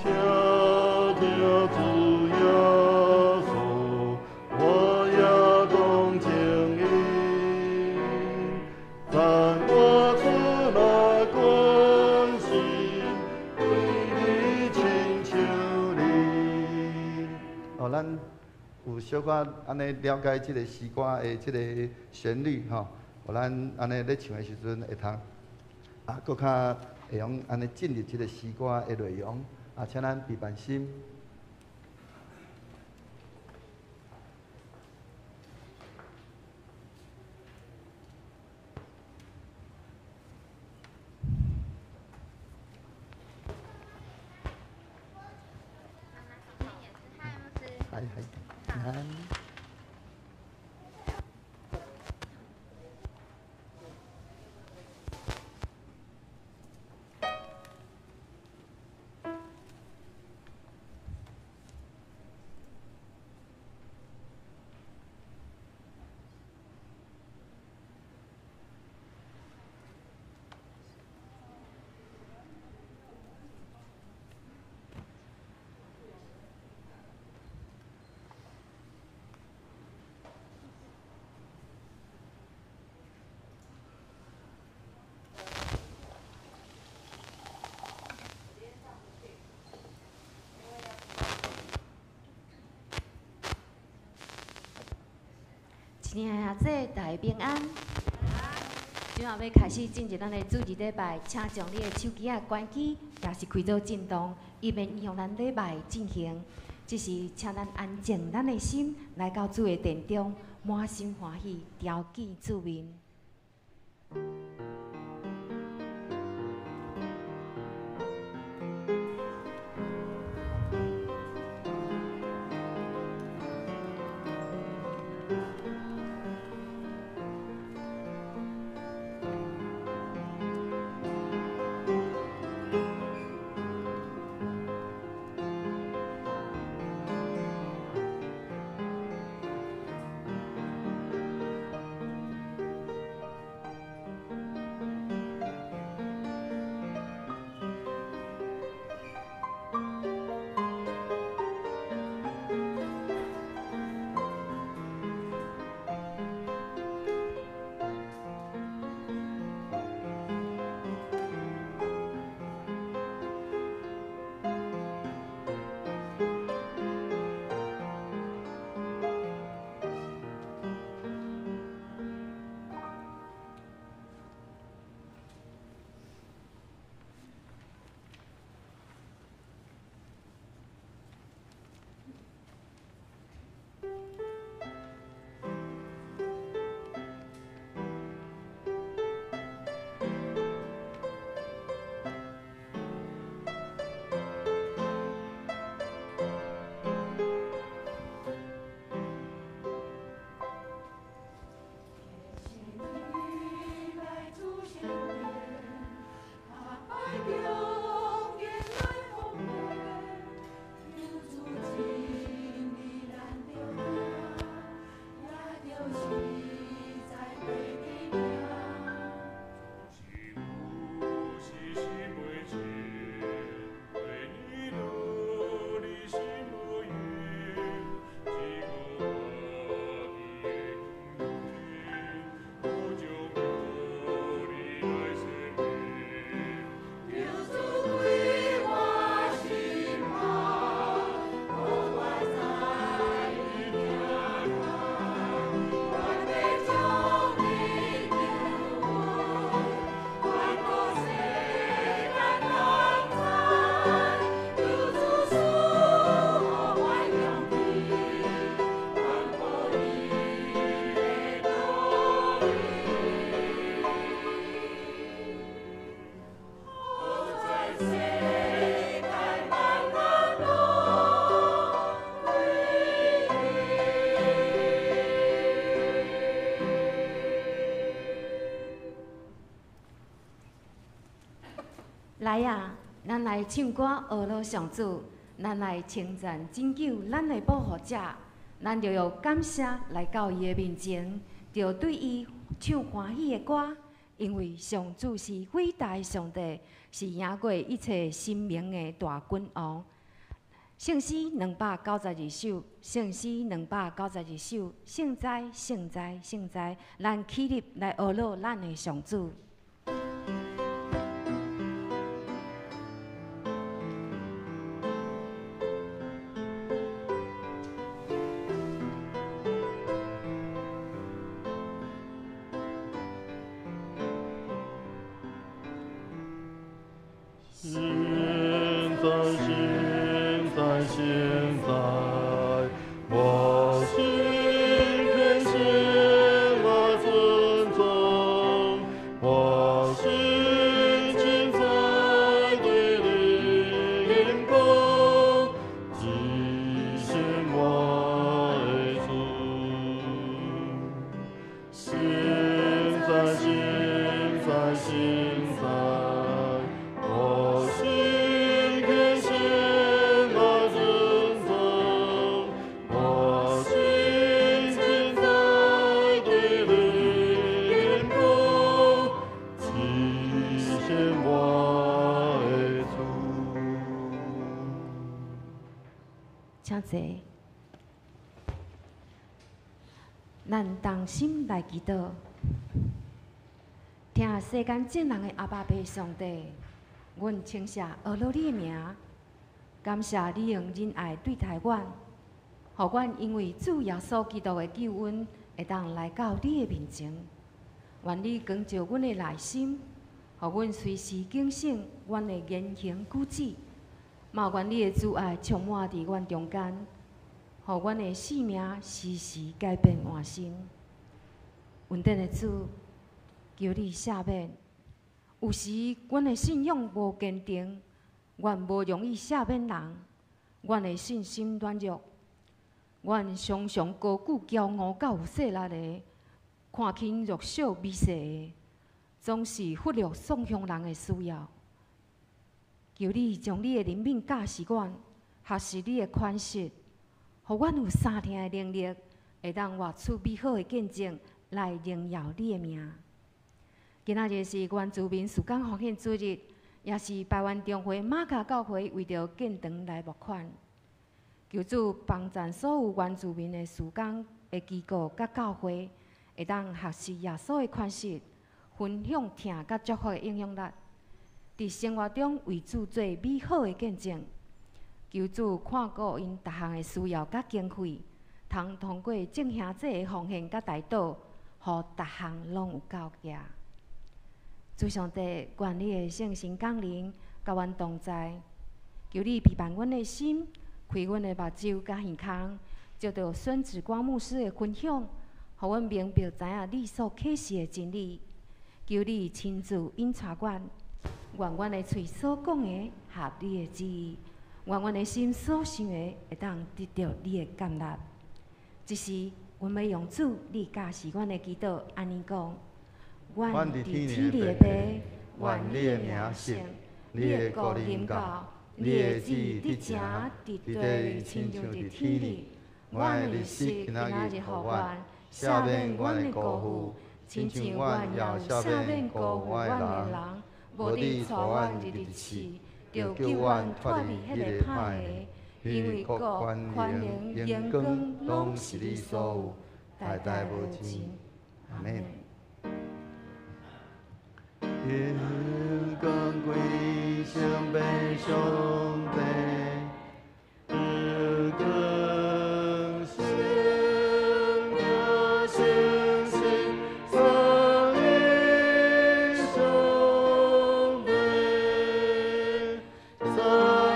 請著主耶穌，我也同情伊，讚我主來關心，對你親像你。哦，咱有小可按呢了解這个詩歌的這个旋律吼，予咱按呢咧唱的時陣會通啊，閣較會用按呢進入這个詩歌的內容。啊，請咱閉辦心。係係，平安。親愛的兄弟，大家平安。今仔欲開始進入咱的主日禮拜，請將你的手機仔關機，抑是開做震動，以免影響咱禮拜進行。這時請咱安靜咱的心，來到主的殿中，滿心歡喜，朝見主面。來啊，咱來唱歌學樂上主，咱來稱讚拯救咱的保護者，咱就用感謝來到伊的面前，就對伊唱歡喜的歌，因為上主是偉大的上帝，是贏過一切神明的大君王。聖詩292首，聖詩292首，聖哉，聖哉，聖哉！咱起立來阿樂咱的上主。請坐。咱同心來祈禱，聽世間眾人的阿爸父上帝，阮稱謝阿樂你的名，感謝你用仁愛對待阮，予阮因為主耶穌基督的救恩，會當來到你的面前。願你光照阮的內心，予阮隨時警醒阮的言行舉止。嘛願你的慈愛充滿佇阮中間，予阮的生命時時改變換新。恩典的主，求你赦免。有時阮的信仰無堅定，阮無容易赦免人，阮的信心軟弱，阮常常高舉驕傲佮有勢力的，看輕弱小微細的，總是忽略創鄉人的需要。求你將你的憐憫教示阮，學習你的款式，予阮有相疼的能力，會當活出美好的見證，來榮耀你的名。今仔日是原住民事工奉獻主日，也是排灣中會瑪卡教會為著建堂來募款。求主幫贊所有原住民的事工的機構佮教會，會當學習耶穌的款式，分享疼佮祝福的影響力。佇生活中為主做美好的見證，求主看顧𪜶逐項的需要佮經費，通通過眾兄弟的奉獻佮代禱，予逐項攏有夠額。主上帝，願你的聖神降臨，佮阮同在。求你庇佑阮的心，開阮的目睭佮耳孔，藉著孫子光牧師的分享，予阮明白知影你所啟示的真理。求你親自引帶阮。願阮的喙所講的合你的旨意，願阮的心所想的會當得著你的接納。這時，阮欲用主你教示阮的祈禱，按呢講：阮佇天裡的父，願你的名聖，你的國臨到，你的旨意得成佇地，親像佇天裡。阮的日食今仔日予阮，赦免阮的辜負，親像阮也赦免辜負阮的人。無你帶阮入去試，著救阮脫離彼个歹的，因為國、權能、榮光，攏是你所有，代代無盡。阿們。榮光歸聖父上帝，榮光聖名聖神三一上帝，在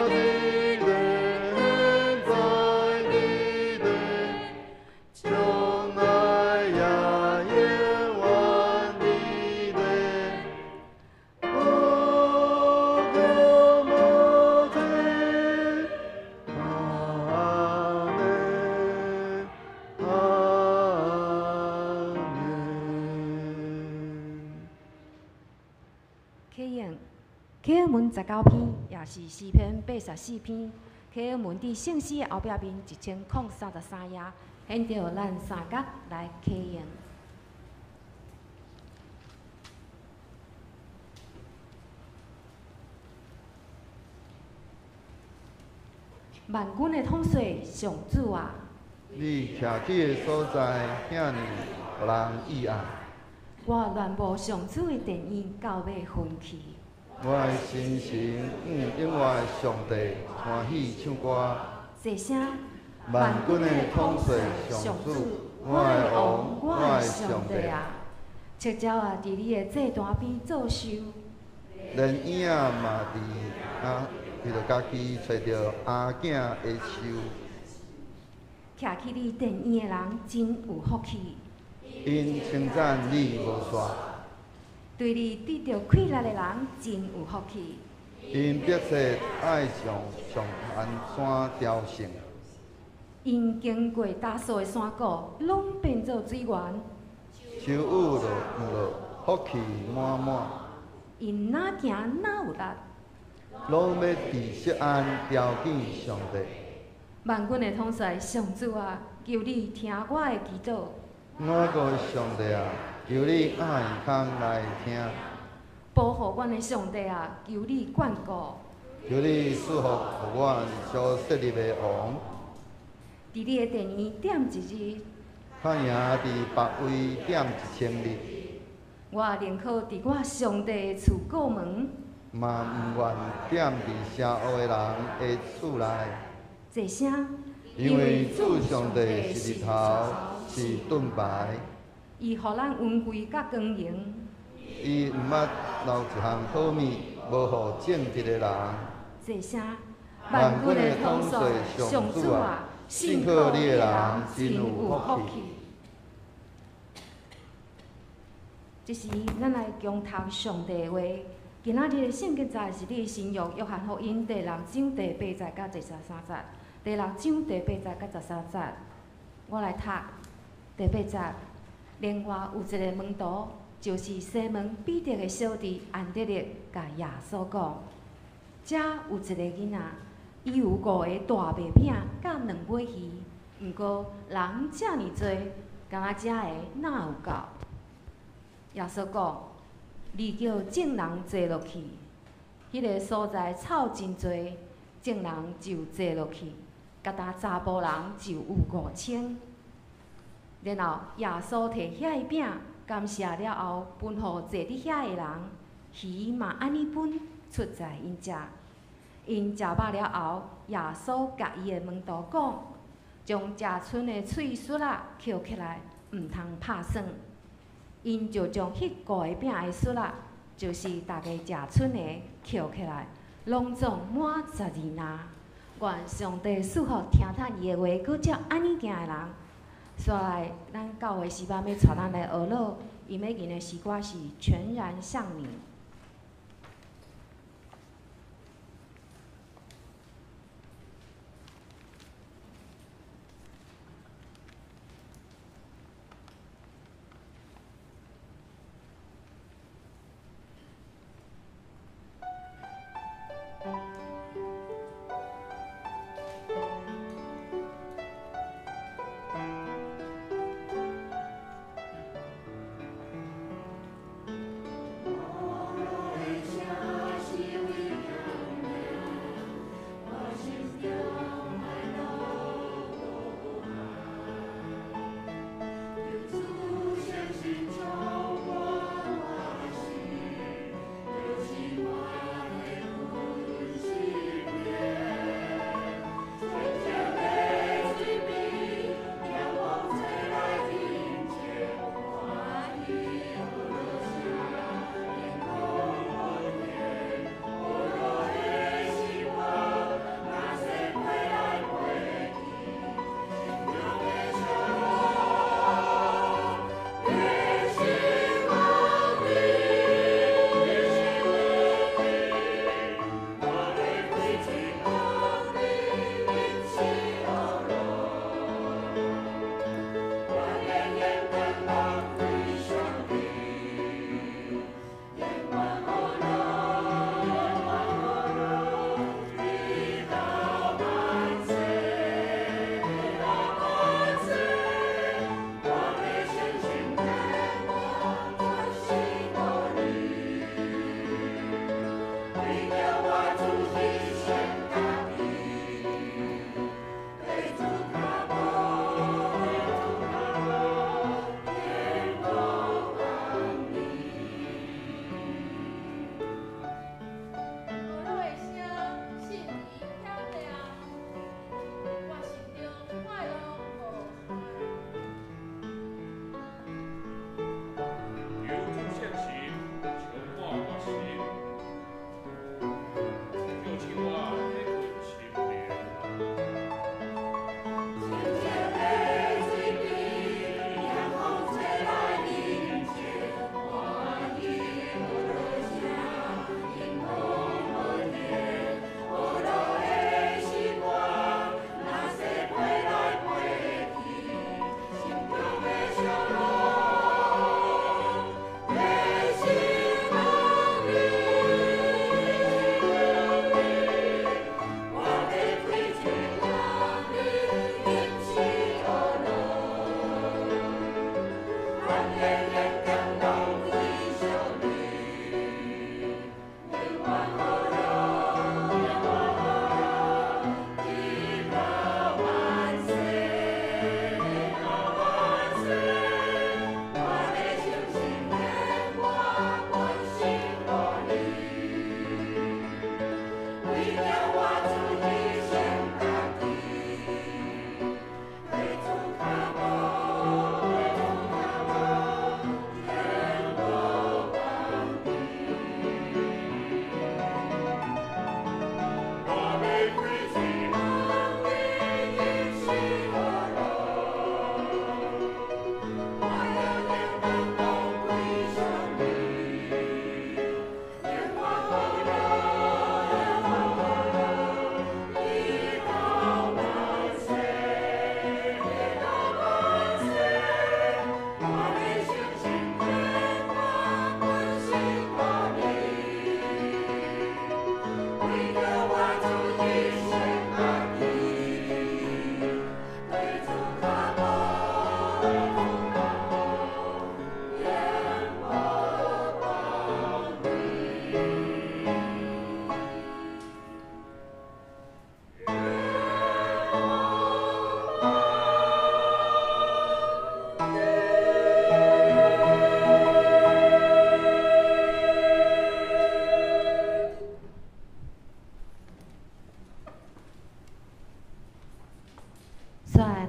地的，在地的，將來也永遠地的。阿門，阿門。啟應，啟應文19篇，也是詩篇84篇。啟應文佇聖詩的後壁面1033頁，現著咱三角來啟應。萬軍的統帥上主啊！你徛起的所在，遐爾予人意愛。我戀慕上主的殿院到欲昏去。我的心神向永活的上帝歡喜唱歌。齊聲。萬軍的統帥上主，我的王，我的上帝啊！赤鳥仔，佇你的祭壇邊做岫。連燕仔嘛佇啊，為著家己揣著阿囝的岫。徛起你殿院的人真有福氣。𪜶稱讚你無煞。對你得著氣力的人真有福氣。𪜶迫切愛上上懸山朝聖。𪜶經過大數的山谷，攏變做水源。秋雨落落，福氣滿滿。𪜶若行若有力，攏欲佇錫安朝見上帝。萬軍的統帥上主啊，求你聽我的祈禱。我的上帝啊，求你掩耳孔來聽。保護阮的上帝啊，求你眷顧。求你賜福予阮所設立的王。佇你的殿院踮一日，較贏佇別位踮1000日。我寧可佇我上帝的厝過門，嘛毋願踮佇邪惡的人的厝內。齊聲，因為主上帝是日頭，是盾牌。伊予咱恩惠佮光榮。伊毋捌留一項好物，無予正直的人。齊聲，萬軍的統帥上主啊，信靠你的人真有福氣。這時，咱來恭讀上帝的話。今仔日的聖經節是佇新約約翰福音第六章第八節到第十三節。第六章第八節到十三節，我來讀第八節。另外有一个門徒，就是西門彼得的小弟安德烈，共耶穌講：遮有一个囡仔，伊有五个大麥餅佮兩尾魚，毋過人遮爾濟，敢若遮个哪有夠？耶穌講：你叫眾人坐落去。彼个所在草真濟，眾人就坐落去，敢若查埔人就有5000。然後耶穌提遐个餅，感謝了後，分予坐佇遐的人，魚嘛按呢分，出在𪜶食。𪜶食飽了後，耶穌共伊的門徒講：將食賰的碎屑仔抾起來，毋通拍散。𪜶就將彼五个餅的屑仔，就是逐家食賰的抾起來，攏總滿12籃。願上帝賜福聽咱伊的話，閣照按呢行的人。煞來，咱教會詩班欲帶咱來學樂，𪜶欲吟的詩歌是《全然向你》。我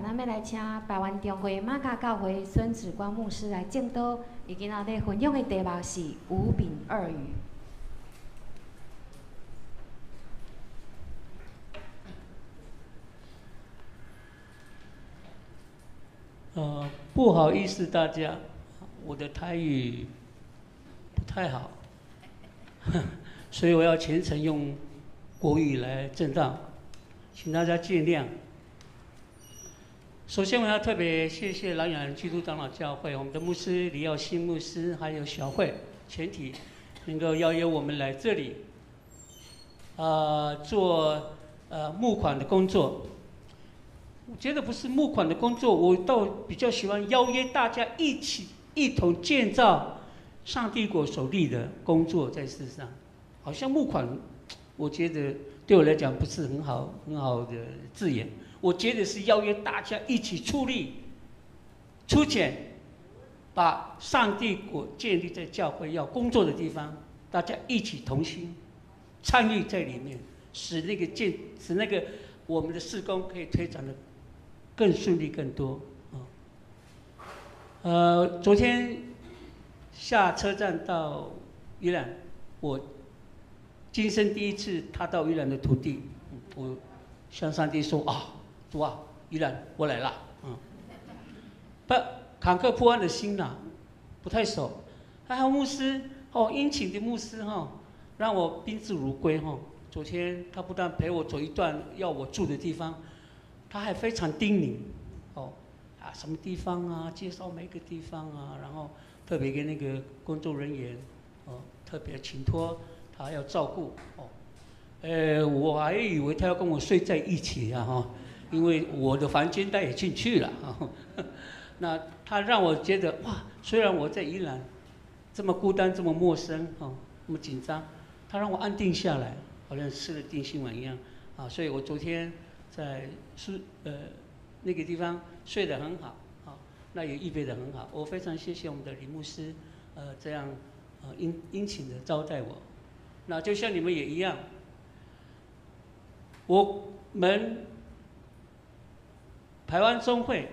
咱欲來請排灣中會瑪迦教會孫子光牧師來證道。伊今仔日分享的題目是五餅二魚。不好意思，大家，我的台語不太好，所以我要全程用國語來證道，請大家見諒。首先，我要特別謝謝南洋基督長老教會我們的牧師李耀新牧師，還有小會全體能夠邀約我們來這裡，做募款的工作。我覺得不是募款的工作，我倒比較喜歡邀約大家一起一同建造上帝國所立的工作在世上。好像募款，我覺得對我來講不是很好很好的字眼。我覺得是邀約大家一起出力、出錢，把上帝國建立在教會要工作的地方，大家一起同心參與在裡面，使那個建，使那個我們的事工可以推展得更順利、更多。昨天下車站到宜蘭，我今生第一次踏到宜蘭的土地，我向上帝說啊，主啊，宜蘭，我來了。不，坎坷不安的心呐，不太熟。還好牧師哦，殷勤的牧師哈，讓我賓至如歸哈。昨天他不但陪我走一段要我住的地方，他還非常叮嚀，哦，啊什麼地方啊，介紹每個地方啊，然後特別跟那個工作人員，哦，特別請託他要照顧，哦，我還以為他要跟我睡在一起啊哈，因為我的房間他也進去了，那他讓我覺得哇，雖然我在宜蘭這麼孤單、這麼陌生、哦，那麼緊張，他讓我安定下來。好像吃了定心丸一樣，啊，所以我昨天在那個地方睡得很好，啊，那也預備得很好。我非常謝謝我們的李牧師，這樣殷殷勤的招待我。那就像你們也一樣，我們排灣中會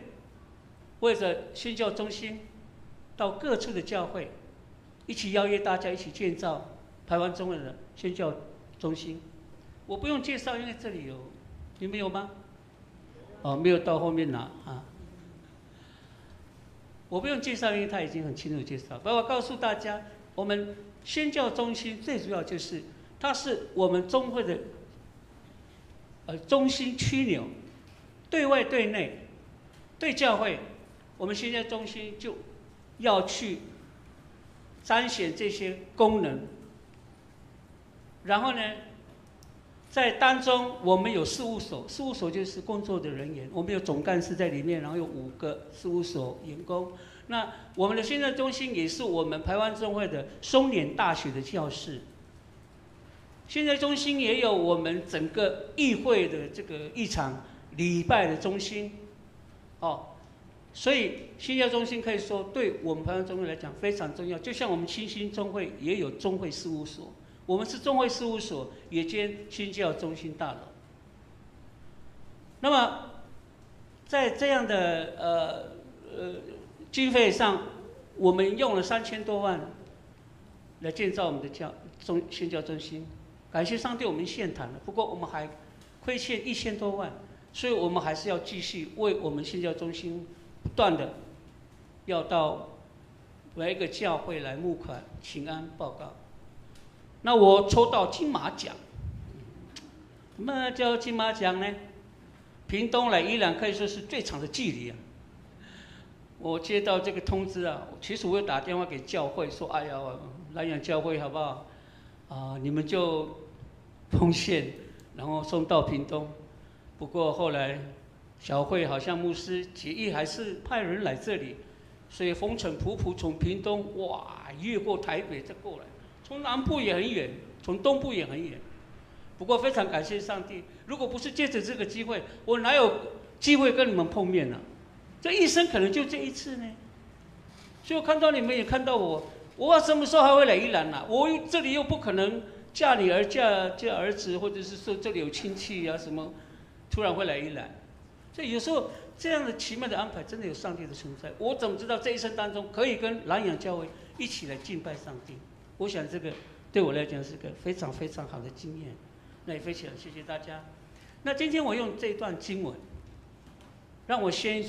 為着宣教中心，到各處的教會，一起邀約大家一起建造排灣中會的宣教中心。我不用介紹，因為這裡有，你們有嗎？哦，沒有到後面拿啊。我不用介紹，因為他已經很清楚介紹。不過我告訴大家，我們宣教中心最主要就是，它是我們中會的中心樞紐，對外對內，對教會，我們宣教中心就要去彰顯這些功能。然後呢，在當中我們有事務所，事務所就是工作的人員，我們有總幹事在裡面，然後有5個事務所員工。那我們的宣教中心也是我們排灣中會的松年大學的教室。宣教中心也有我們整個議會的這個議場禮拜的中心，哦，所以宣教中心可以說對我們排灣中會來講非常重要。就像我們清心中會也有中會事務所。我們是中會事務所，也兼宣教中心大樓。那麼，在這樣的經費上，我們用了3000多萬來建造我們的宣教中心。感謝上帝，我們獻壇了。不過我們還虧欠1000多萬，所以我們還是要繼續為我們宣教中心不斷的要到每一個教會來募款、請安報告。那我抽到金馬獎，什麼叫金馬獎呢？屏東來宜蘭可以說是最長的距離啊。我接到這個通知啊，其實我有打電話給教會說：“哎呀，南洋教會好不好？啊，你們就奉獻，然後送到屏東。”不過後來小會好像牧師決議還是派人來這裡，所以風塵僕僕從屏東哇越過台北再過來。從南部也很遠，從東部也很遠。不過非常感謝上帝，如果不是借着這個機會，我哪有機會跟你們碰面呢？這一生可能就這一次呢。所以我看到你們也看到我，我什麼時候還會來宜蘭啊？我這裡又不可能嫁女兒、嫁兒子，或者是說這裡有親戚啊什麼，突然會來宜蘭。所以有时候这样的奇妙的安排，真的有上帝的存在。我怎么知道这一生当中可以跟南洋教会一起来敬拜上帝？我想这个对我来讲是个非常非常好的经验。那也非常谢谢大家。那今天我用这段经文，让我先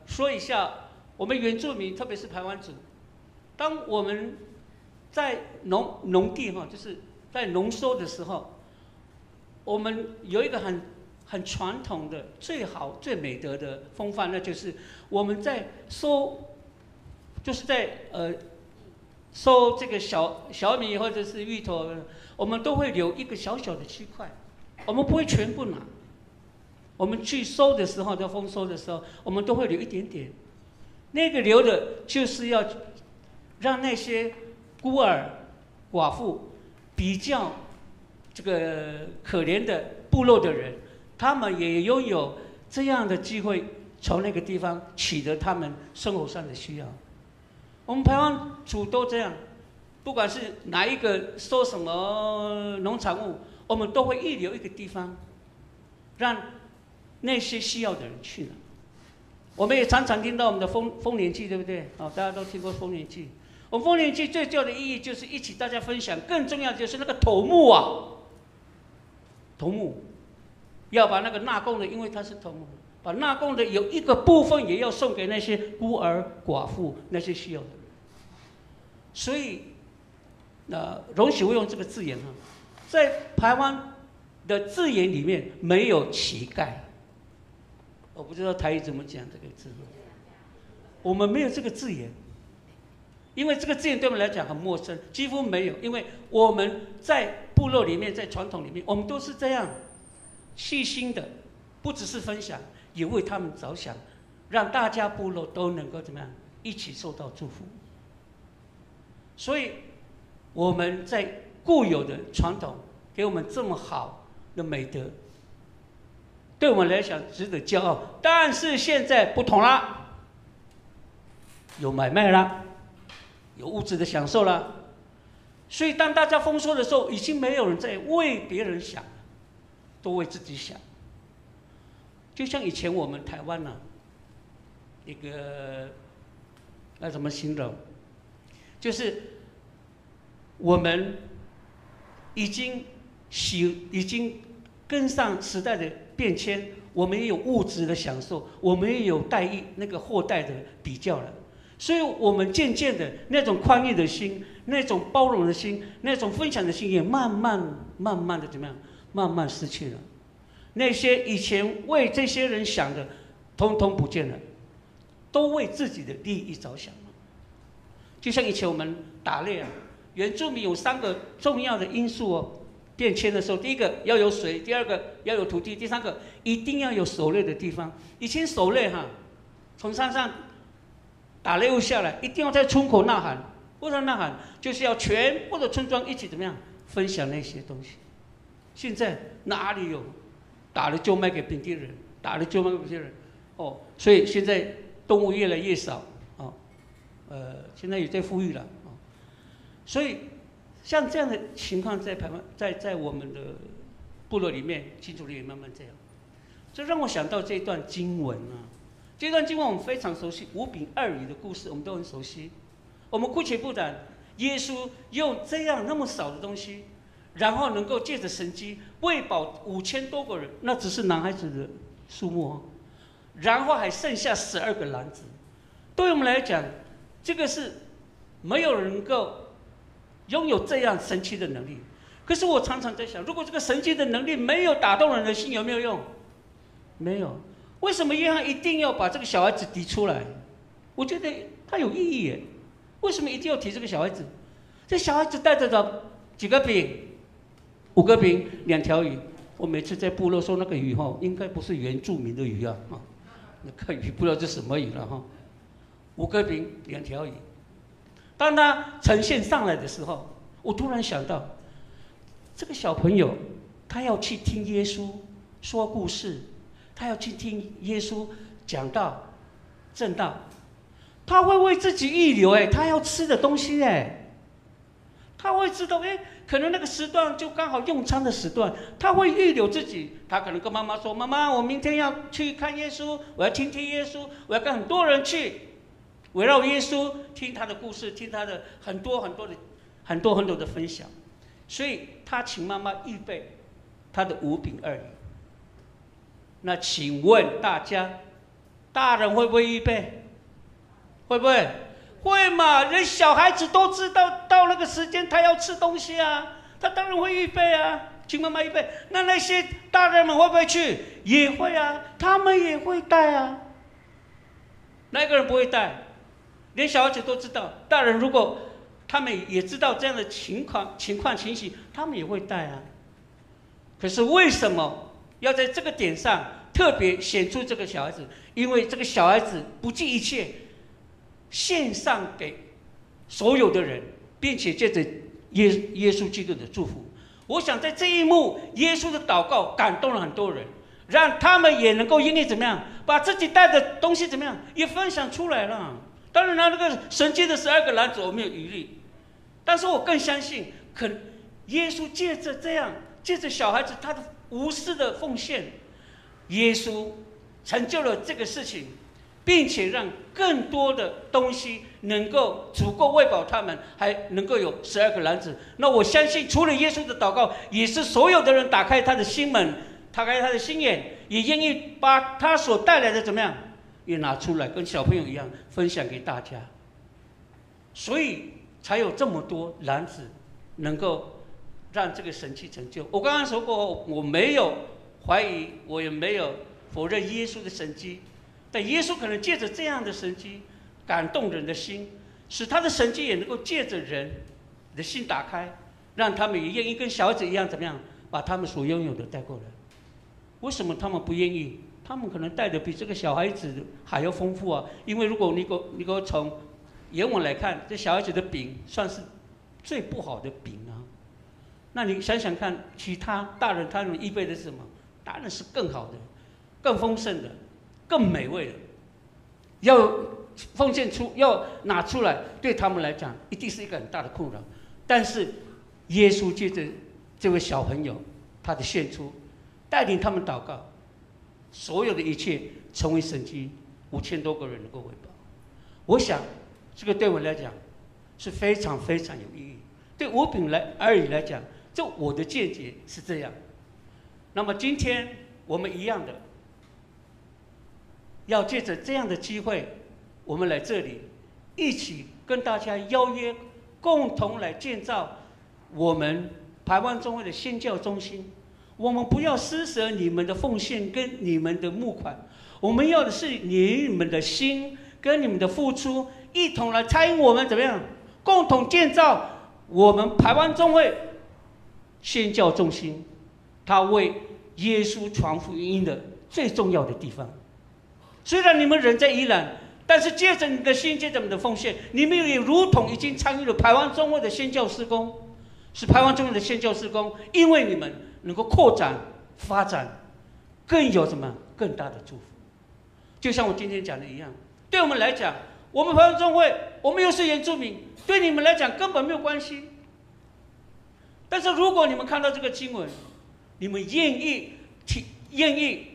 说一下我们原住民，特别是排湾族，当我们在农地哈，就是在农收的时候，我们有一个很传统的、最好、最美德的风范，那就是我们在收，就是在收这个小米或者是芋头，我们都会留一个小小的区块，我们不会全部拿。我们去收的时候，在丰收的时候，我们都会留一点点。那个留的，就是要让那些孤儿、寡妇、比较这个可怜的部落的人，他们也拥有这样的机会，从那个地方取得他们生活上的需要。我们排湾族都这样，不管是哪一个收什么农产物，我们都会预留一个地方，让那些需要的人去了。我们也常常听到我们的丰年祭，对不对？哦，大家都听过丰年祭。我们丰年祭最重要的意义就是一起大家分享，更重要的就是那个头目啊，头目要把那个纳贡的，因为他是头目，把纳贡的有一个部分也要送给那些孤儿寡妇，那些需要的人。所以，那容许我用这个字眼哈，在台湾的字眼里面没有乞丐。我不知道台语怎么讲这个字，我们没有这个字眼，因为这个字眼对我们来讲很陌生，几乎没有。因为我们在部落里面，在传统里面，我们都是这样细心的，不只是分享，也为他们着想，让大家部落都能够怎么样一起受到祝福。所以我们在固有的传统给我们这么好的美德，对我们来讲值得骄傲。但是现在不同了，有买卖了，有物质的享受了，所以当大家丰收的时候，已经没有人在为别人想，都为自己想。就像以前我们台湾呢，一个那怎么形容？就是我们已经跟上时代的变迁，我们也有物质的享受，我们也有代议那个后代的比较了，所以我们渐渐的那种宽裕的心，那种包容的心，那种分享的心，也慢慢慢慢的怎么样，慢慢失去了。那些以前为这些人想的，通通不见了，都为自己的利益着想了。就像以前我们打猎啊，原住民有三个重要的因素哦。变迁的时候，第一个要有水，第二个要有土地，第三个一定要有狩猎的地方。以前狩猎哈，从山上打猎物下来，一定要在村口呐喊。为什么呐喊？就是要全部的村庄一起怎么样分享那些东西。现在哪里有？打了就卖给本地人，打了就卖给本地人。哦，所以现在动物越来越少啊。现在也在富裕了啊。所以像这样的情况在台湾，在我们的部落里面，新竹里也慢慢这样。这让我想到这段经文啊，这段经文我们非常熟悉，五饼二鱼的故事我们都很熟悉。我们姑且不谈，耶稣用这样那么少的东西，然后能够借着神迹喂饱5000多个人，那只是男孩子的数目哦，然后还剩下12个篮子。对我们来讲，这个是没有人能够拥有这样神奇的能力。可是我常常在想，如果这个神奇的能力没有打动人的心，有没有用？没有。为什么约翰一定要把这个小孩子提出来？我觉得他有意义耶。为什么一定要提这个小孩子？这小孩子带着的几个饼，五个饼，两条鱼。我每次在部落说那个鱼哈，应该不是原住民的鱼啊，啊，那个鱼不知道是什么鱼了哈。五个饼，两条鱼。当他呈现上来的时候，我突然想到，这个小朋友他要去听耶稣说故事，他要去听耶稣讲道、证道，他会为自己预留哎，他要吃的东西哎。他會知道，哎，可能那個時段就剛好用餐的時段，他會預留自己。他可能跟媽媽說：“媽媽，我明天要去看耶穌，我要聽聽耶穌，我要跟很多人去，圍繞耶穌，聽他的故事，聽他的很多很多的、很多很多的分享。”所以他請媽媽預備他的五餅二魚。那請問大家，大人會不會預備？會不會？會嘛？連小孩子都知道，到那個時間他要吃東西啊，他當然會預備啊，請媽媽預備。那些大人們會不會去？也會啊，他們也會帶啊。哪個人不會帶？連小孩子都知道，大人如果他們也知道這樣的情況情形，他們也會帶啊。可是為什麼要在這個點上特別顯出這個小孩子？因為這個小孩子不計一切，獻上給所有的人，並且借着耶穌基督的祝福。我想在這一幕，耶穌的禱告感動了很多人，讓他們也能夠願意怎麼樣，把自己帶的東西怎麼樣也分享出來了。當然了，那個神蹟的12個籃子我沒有疑慮，但是我更相信，可耶穌借着這樣，借着小孩子他的無私的奉獻，耶穌成就了這個事情，並且讓更多的東西能夠足夠餵飽他們，還能夠有十二個籃子。那我相信，除了耶穌的禱告，也是所有的人打開他的心門，打開他的心眼，也願意把他所帶來的怎麼樣，也拿出來，跟小朋友一樣分享給大家。所以才有這麼多籃子，能夠讓這個神蹟成就。我剛剛說過，我沒有懷疑，我也沒有否認耶穌的神蹟。但耶穌可能借着這樣的神蹟感動人的心，使他的神蹟也能夠借着人的心打開，讓他們也願意跟小孩子一樣，怎麼樣把他們所擁有的帶過來。為什麼他們不願意？他們可能帶的比這個小孩子還要豐富啊！因為如果你給我從原文來看，這小孩子的餅算是最不好的餅啊。那你想想看，其他大人他們預備的是什麼？當然是更好的、更豐盛的、更美味的，要奉獻出，要拿出來，對他們來講一定是一個很大的困擾。但是耶穌借着這位小朋友，他的獻出，帶領他們禱告，所有的一切成為神蹟，5000多個人能夠餵飽。我想，這個對我來講是非常非常有意義。對五餅來二魚來講，就我的見解是這樣。那麼今天我們一樣的，要借着這樣的機會，我們來這裡一起跟大家邀約，共同來建造我們排灣中會的宣教中心。我們不要施捨你們的奉獻跟你們的募款，我們要的是你們的心跟你們的付出，一同來參與我們怎麼樣，共同建造我們排灣中會宣教中心，他為耶穌傳福音的最重要的地方。雖然你們人在宜蘭，但是借着你的心，借着你們的奉獻，你們也如同已經參與了排灣中會的宣教事工，是排灣中會的宣教事工，因為你們能夠擴展、發展，更有什麼更大的祝福。就像我今天講的一樣，對我們來講，我們排灣中會，我們又是原住民，對你們來講根本沒有關係。但是如果你們看到這個經文，你們願意提，願意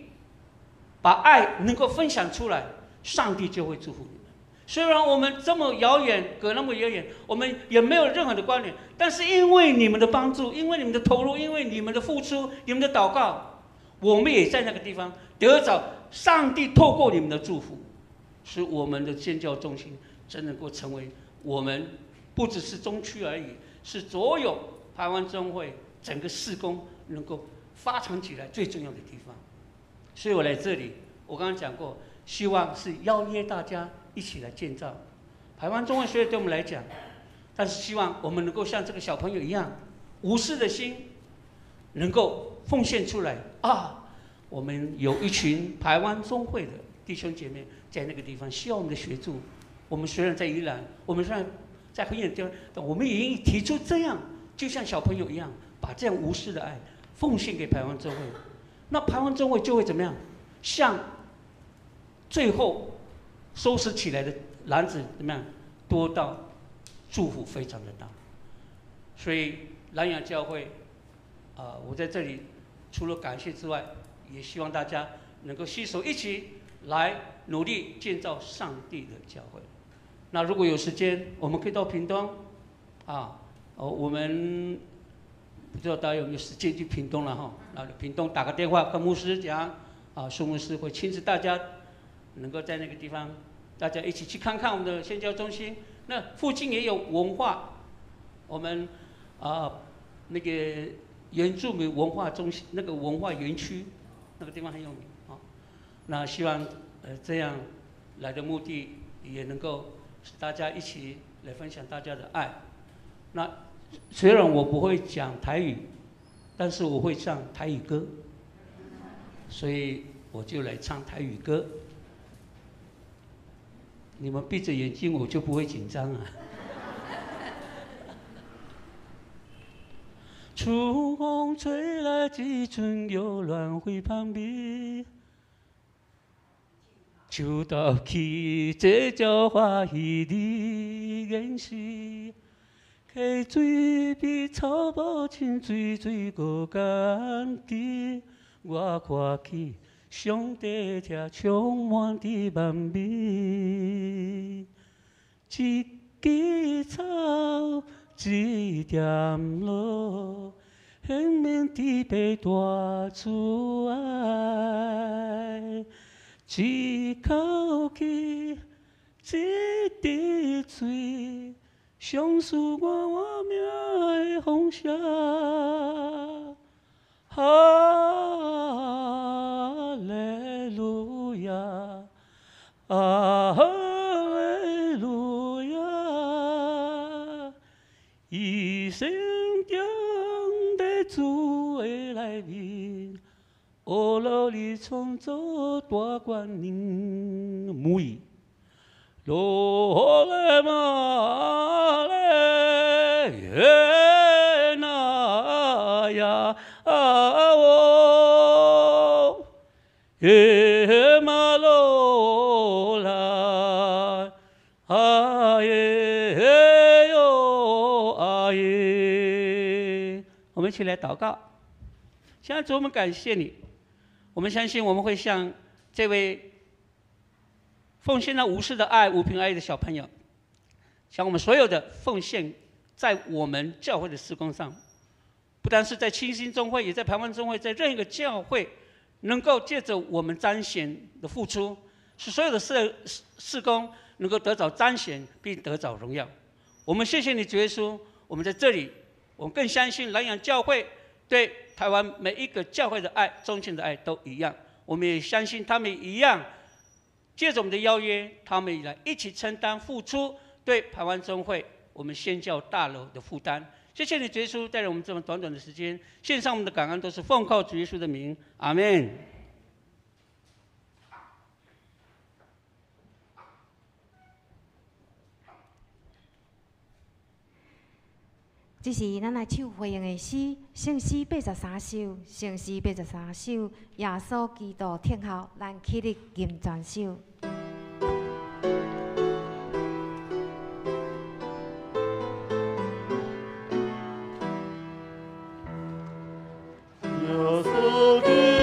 把愛能夠分享出來，上帝就會祝福你們。雖然我們這麼遙遠，隔那麼遙遠，我們也沒有任何的關聯，但是因為你們的幫助，因為你們的投入，因為你們的付出，你們的禱告，我們也在那個地方得着上帝透過你們的祝福，使我們的宣教中心真能夠成為我們不只是中區而已，是所有排灣中會整個事工能夠發展起來最重要的地方。所以我來這裡，我剛剛講過，希望是邀約大家一起來建造排灣中會。雖然對我們來講，但是希望我們能夠像這個小朋友一樣，無私的心，能夠奉獻出來啊！我們有一群排灣中會的弟兄姐妹在那個地方需要我們的協助。我們雖然在宜蘭，我們雖然在很遠的地方，但我們也願意提出這樣，就像小朋友一樣，把這樣無私的愛奉獻給排灣中會。那排灣中會就會怎麼樣？像最後收拾起來的籃子怎麼樣？多到祝福非常的大。所以南洋教會，我在這裡除了感謝之外，也希望大家能夠攜手一起來努力建造上帝的教會。那如果有時間，我們可以到屏東，啊，哦，我們不知道大家有沒有時間去屏東了哈？那屏東打個電話跟牧師講，啊，蘇牧師會親自大家能夠在那個地方，大家一起去看看我們的宣教中心。那附近也有文化，我們啊那個原住民文化中心，那個文化園區，那個地方很有名啊。那希望這樣來的目的也能夠使大家一起來分享大家的愛。那雖然我不會講台語，但是我會唱台語歌，所以我就來唱台語歌。你們閉着眼睛，我就不會緊張啊。春風吹來，一陣玉蘭花香味，樹頭起，這才歡喜的眼時，溪水比草木深，水水閣甘甜。我看起上帝才充滿的萬美，一枝草，一點露，顯明天父大慈愛。一口氣，一滴水，相思我活命的方式。哈利路亞，哈利路亞，一生踮在主的內面，呵咾你創造大權能，母語。羅來瑪來耶那呀啊哦，耶瑪羅來啊耶喲啊耶。我們一起來禱告。現在主，我們感謝你，我們相信我們會像這位奉獻了無私的愛、無憑愛的小朋友，像我們所有的奉獻，在我們教會的事工上，不單是在清心中會，也在台灣中會，在任何一個教會，能夠借着我們彰顯的付出，使所有的事工能夠得着彰顯，並得着榮耀。我們謝謝你，主耶穌。我們在這裡，我們更相信南洋教會對台灣每一個教會的愛、忠心的愛都一樣。我們也相信他們一樣。借着我們的邀約，他們也來一起承擔付出對台灣中會我們宣教大樓的負擔。謝謝你，主耶穌帶領我們這麼短短的時間，獻上我們的感恩，都是奉靠主耶穌的名，阿門。這是咱來唱回應的詩，聖詩83首，聖詩83首，耶穌基督聽候，咱起立吟全首。請聽。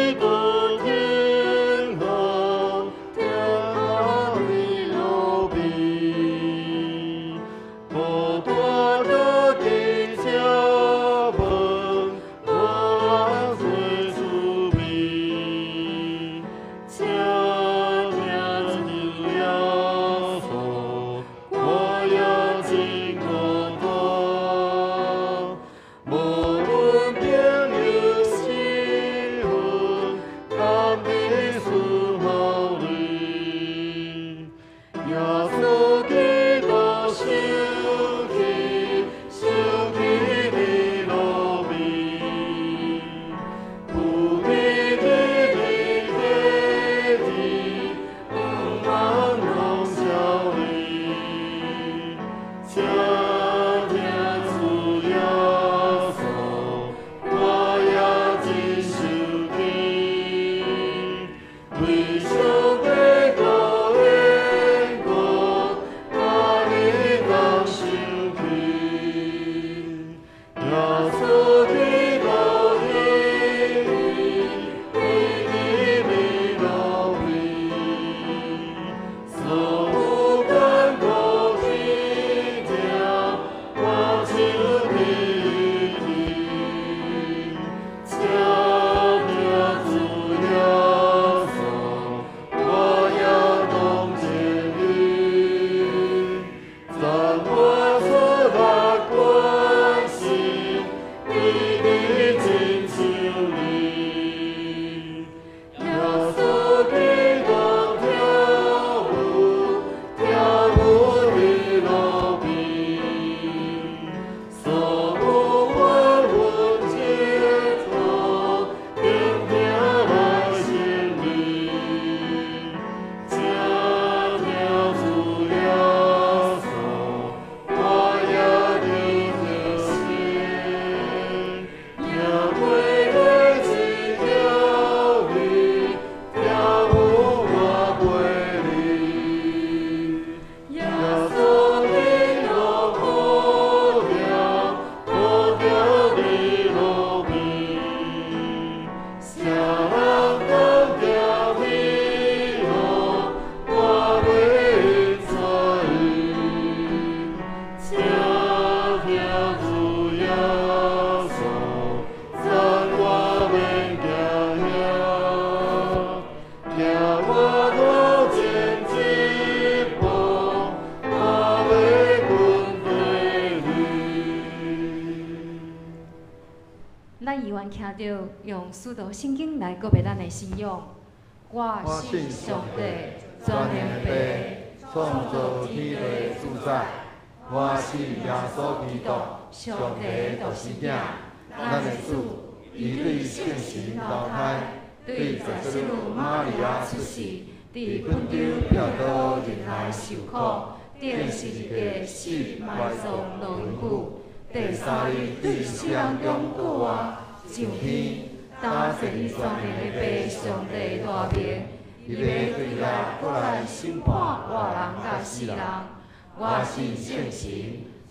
用使徒圣经来告白咱的信仰。我信上帝，全能的父，创造天地的主宰。我信耶稣基督，上帝的独生子，咱的主，伊对圣神投胎，对十圣女玛利亚出世，伫本丢彼拉多人来受苦，钉十字架死埋葬两久，第三日对死人中复活，上天，担坐伫全能的父上帝大明，伊欲对遐阁来审判活人佮死人。我信圣神，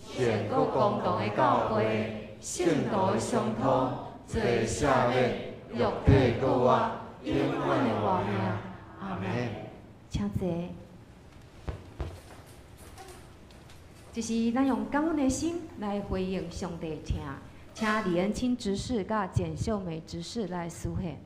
全国公同的教会，圣徒的相通，罪赦免，肉体阁活，永远的活命。阿门。请坐。这是咱用感恩的心来回应上帝的听，请李恩清执事佮简秀美执事来书献。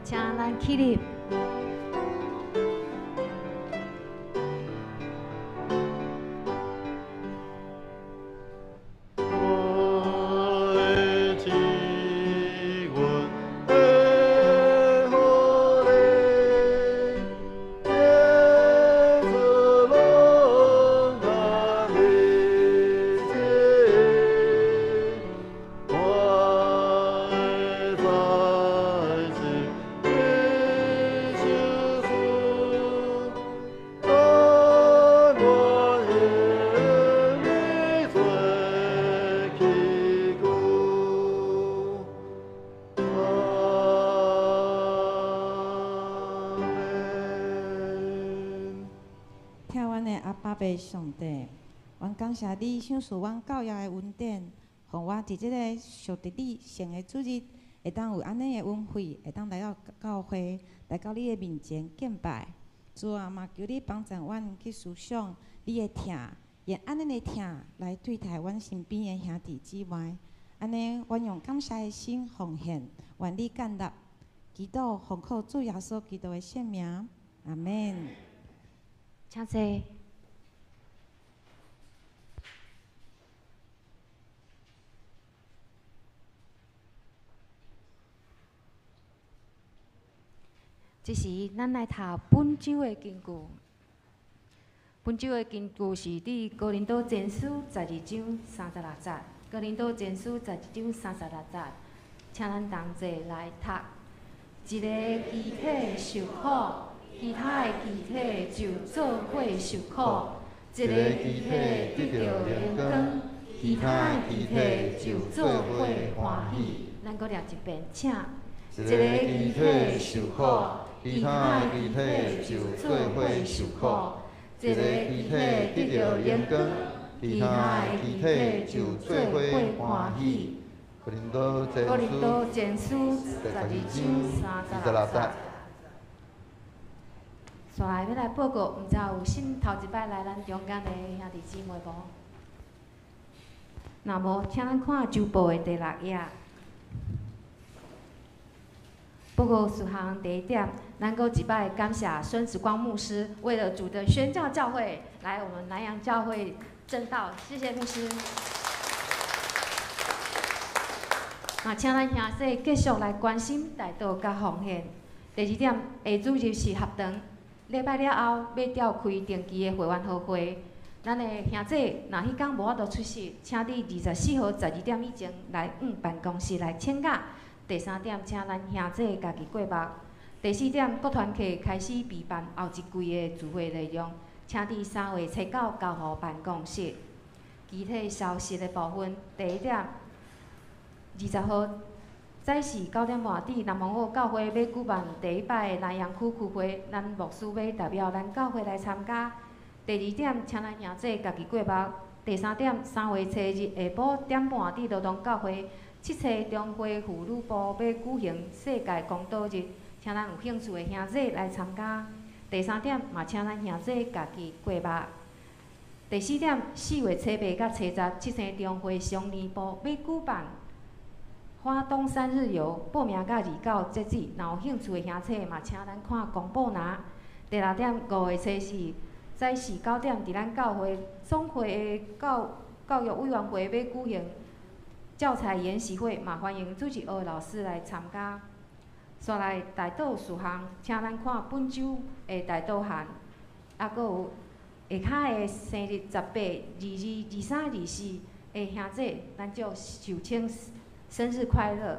请咱起立。上帝，阮感谢你赏赐阮教育的恩典，予我伫这个属伫你圣的主日，会当有按呢的恩惠，会当来到教会，来到你的面前敬拜。主啊，嘛求你帮助阮去思想你的疼，用按呢的疼来对待阮身边的兄弟姊妹。按呢，阮用感谢的心奉献，愿你建立。祈祷奉靠主耶稣基督的圣名，阿门。请坐。这时，咱来读本周的经句。本周的经句是伫哥林多前书12章36节。哥林多前书12章36节，请咱同齐来读。一个肢体受苦，其他的肢体就做伙受苦；一个肢体得著荣光，其他的肢体就做伙欢喜。咱阁念一遍，请。一个肢体受苦，其他的肢体就做伙受苦；一个肢体得著荣光，其他的肢体就做伙欢喜。哥林多前书12章36节。煞来欲来报告，毋知有新头一摆来咱中间的兄弟姊妹无？若无，请咱看周报的第六页。报告事项第一点，咱阁一摆感谢孙子光牧师，为了主的宣教教会来我们南洋教会证道，谢谢牧师。嘛，請咱兄弟繼續來關心代禱佮奉獻。第二點，下主日是合堂禮拜了後，欲召開定期的會員和會。咱的兄弟若彼工無法度出席，請佇24號12點以前來阮辦公室來請假。第三點，請咱兄弟家己過目。第四點，各團契開始備辦後一季的聚會內容，請佇3月初9交予辦公室。其他消息的部分，第一點，20號早時9點半，佇南方澳教會欲舉辦第一擺的南洋區區會，咱牧師欲代表咱教會來參加。第二點，請咱兄弟家己過目。第三點，3月初日下晡點半，佇羅東教會七星中會婦女部欲舉行世界公禱日，請咱有興趣的兄弟來參加。第三點，嘛請咱兄弟家己過目。第四點，4月初8佮初10，七星中會少年部欲舉辦花東三日遊，報名到29截止。若有興趣的兄弟嘛，請咱看公布欄。第六點，5月初4早時9點，佇咱教會總會的教育委員會欲舉行教材研習會，嘛歡迎主日學老師來參加。煞來代禱事項，請咱看本週的代禱函，閣有下跤的生日18、22、23、24的兄弟，咱就受請生日快樂。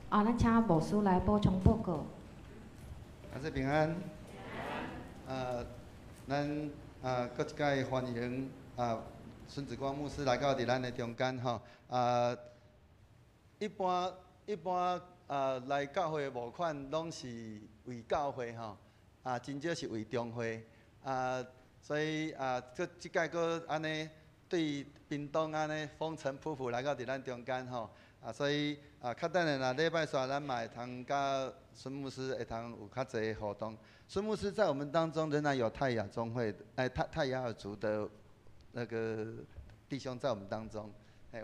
啊，咱請牧師來補充報告。阿姊平安。咱閣一擺歡迎孫子光牧師來到佇咱的中間吼。一般來教會的募款攏是為教會吼，真少是為中會，所以閣這擺閣按呢對屏東按呢風塵僕僕來到佇咱中間吼，所以較等下若禮拜煞咱嘛會通佮孫牧師會通有較濟互動。孫牧師在我們當中仍然有泰雅中會，泰雅爾族的那個弟兄在我們當中，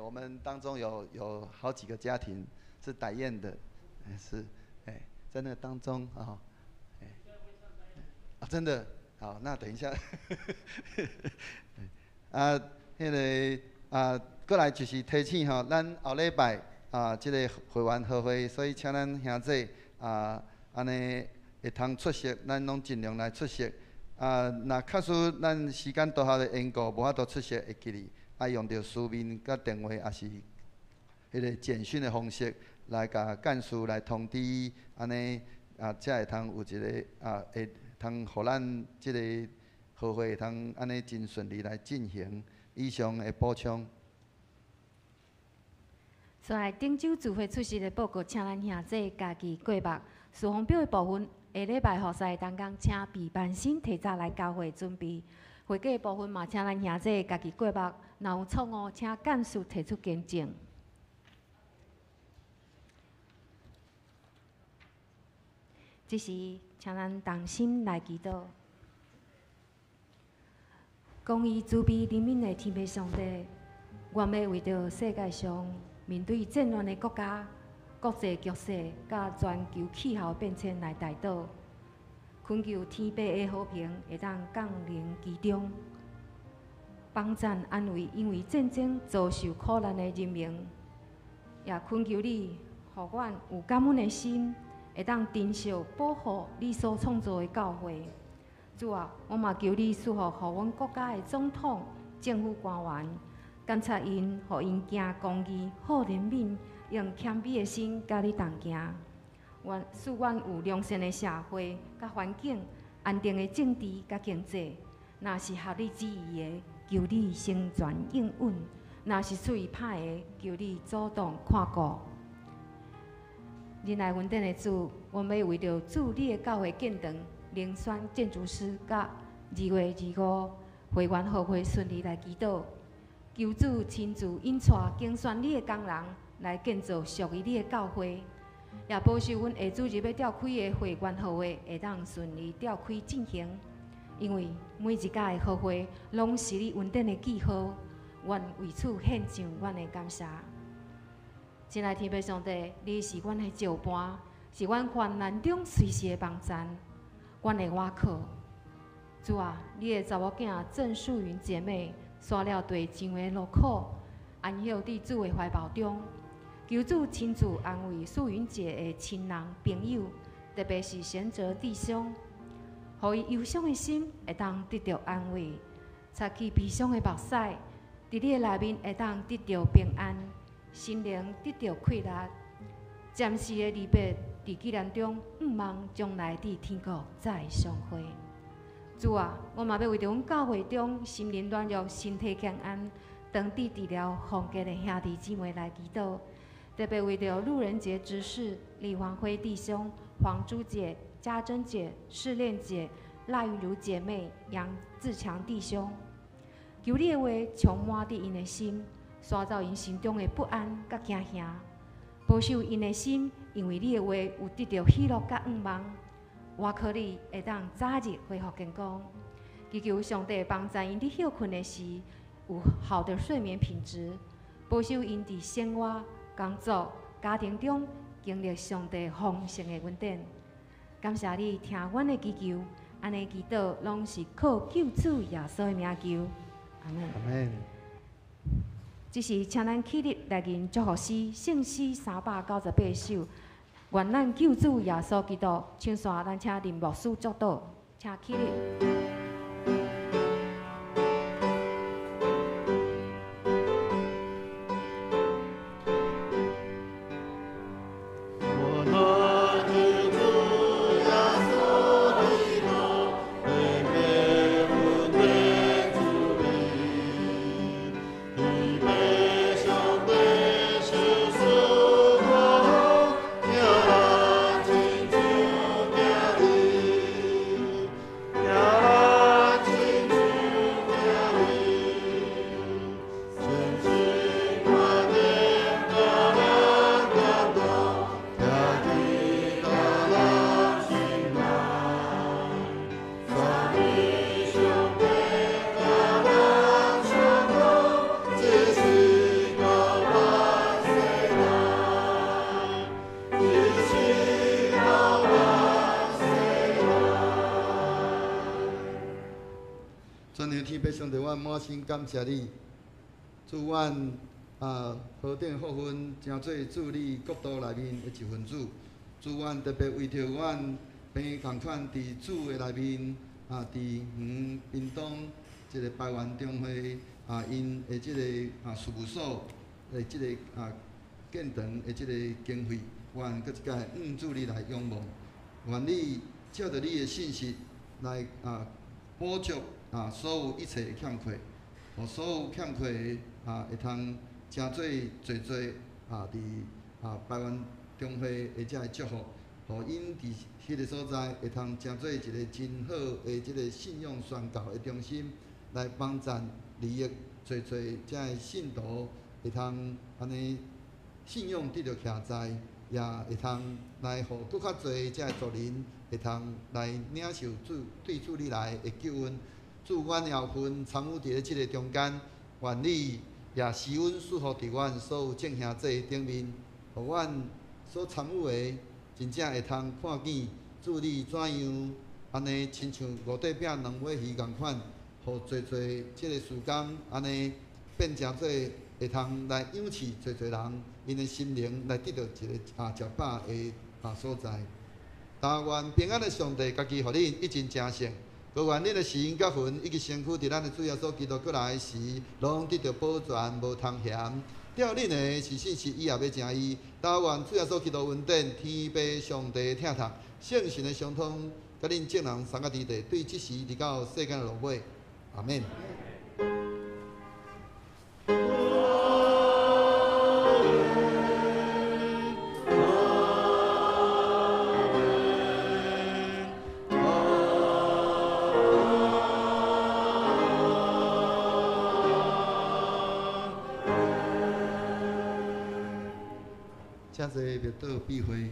我們當中有好幾個家庭是傣彥的，是，在那當中啊，真的，好，那等一下，彼个過來就是提醒吼，咱後禮拜這个會員和會，所以請咱兄弟按呢會通出席，咱攏盡量來出席。若確實咱時間拄好的緣故，無法度出席，會記得愛用著書面佮電話，抑是彼个簡訊的方式來共幹事來通知，按呢才會通有一个會通予咱這个和會會通按呢真順利來進行。以上的補充。所以頂週聚會出席的報告，請咱兄弟家己過目。事奉表的部分，下禮拜服侍同工，請備班先提早來教會準備。會計的部分嘛，請咱兄弟家己過目。若有錯誤，請幹事提出更正。這時，請咱同心來祈禱。公義慈悲憐憫的天父上帝，願欲為著世界上面對戰亂的國家、國際局勢佮全球氣候變遷來代禱，懇求天父的和平會當降臨其中，幫贊安慰因為戰爭遭受苦難的人民，也懇求你，予阮有感恩的心，會當珍惜保護你所創造的教會。主啊，我嘛求你賜福予阮國家的總統、政府官員，監察𪜶，予𪜶行公義、好憐憫，用謙卑的心佮你同行。願賜阮有良善的社會佮環境、安定的政治佮經濟。若是合你旨意的，求你成全應允；若是出於歹的，求你主動看顧。仁愛恩典的主，阮欲為著主你的教會建堂，遴選建築師，佮2月25會員和會順利來祈禱，求主親自引帶揀選你的工人來建造屬於你的教會，也保守阮下主日欲召開的會員和會會當順利召開進行。因為每一屆的和會攏是你恩典的記號，阮為此獻上阮的感謝。親愛天父上帝，你是阮的石伴，是阮患難中隨時的幫贊。阮的倚靠，主啊，你的查某囝鄭素雲姐妹，煞了地上的勞苦，安歇佇主的懷抱中。求主親自安慰素雲姐的親人朋友，特別是賢哲弟兄，予伊憂傷的心會當得著安慰，擦去悲傷的目屎，佇你的內面會當得著平安，心靈得著快樂。暫時的離別，佇紀念中，向望將來佇天國再相會。主啊，我嘛欲為著阮教會中心靈軟弱、身體欠安、當地治療復健的兄弟姊妹來祈禱，特別為著路人傑執事李黃輝弟兄、黃珠姐、家珍姐、試煉姐、賴雲如姐妹、楊自強弟兄，求你的話充滿佇𪜶的心，徙走𪜶心中的不安佮驚嚇，保守𪜶的心，因為你的話有得著喜樂佮向望。倚靠你會當早日恢復健康，祈求上帝幫助𪜶佇歇睏的時有好的睡眠品質，保守𪜶佇生活、工作、家庭中經歷上帝豐盛的恩典。感謝你聽阮的祈求，按呢祈禱攏是靠救主耶穌的名求，阿們。阿們。這時請咱起立來吟祝福詩，聖詩398首。願咱救主耶穌基督，唱煞咱請林牧師祝禱，請起立。上帝，我滿心感謝你，祝阮何等福分，成做主你國度內面的一份子。主阮特別為著阮平仝款佇主的內面佇遠屏東一個排灣中會𪜶的這個事務所的這個建堂的這個經費，阮閣一擺向主你來仰望，願你照著你的信實來補足所有一切的欠缺，予所有欠缺的會通成做濟濟佇排灣中會的這个祝福，予𪜶佇彼个所在會通成做一個真好的這个信仰宣教的中心，來幫贊利益濟濟這个信徒會通按呢信仰得著徛在，也會通來予閣較濟這个族人會通來領受主對主你來的救恩。主，阮也有份參與佇咧這个中間，願你也施恩賜福佇阮所有眾兄弟頂面，予阮所參與的真正會通看見主你怎樣按呢，親像五塊餅兩尾魚仝款，予濟濟這个時間按呢變成做會通來養飼濟濟人，𪜶的心靈來得著一个食飽的所在。但願平安的上帝家己予恁一盡成聖。閣願恁的心佮魂以及身軀，佇咱的主耶穌基督閣來時，攏得著保全，無通嫌。吊恁的是信實，伊也欲成伊。但願主耶穌基督恩典，天父上帝疼痛，聖神的相通，佮恁眾人三个弟弟，對這時直到世間的落尾，阿們。請坐，默禱閉會。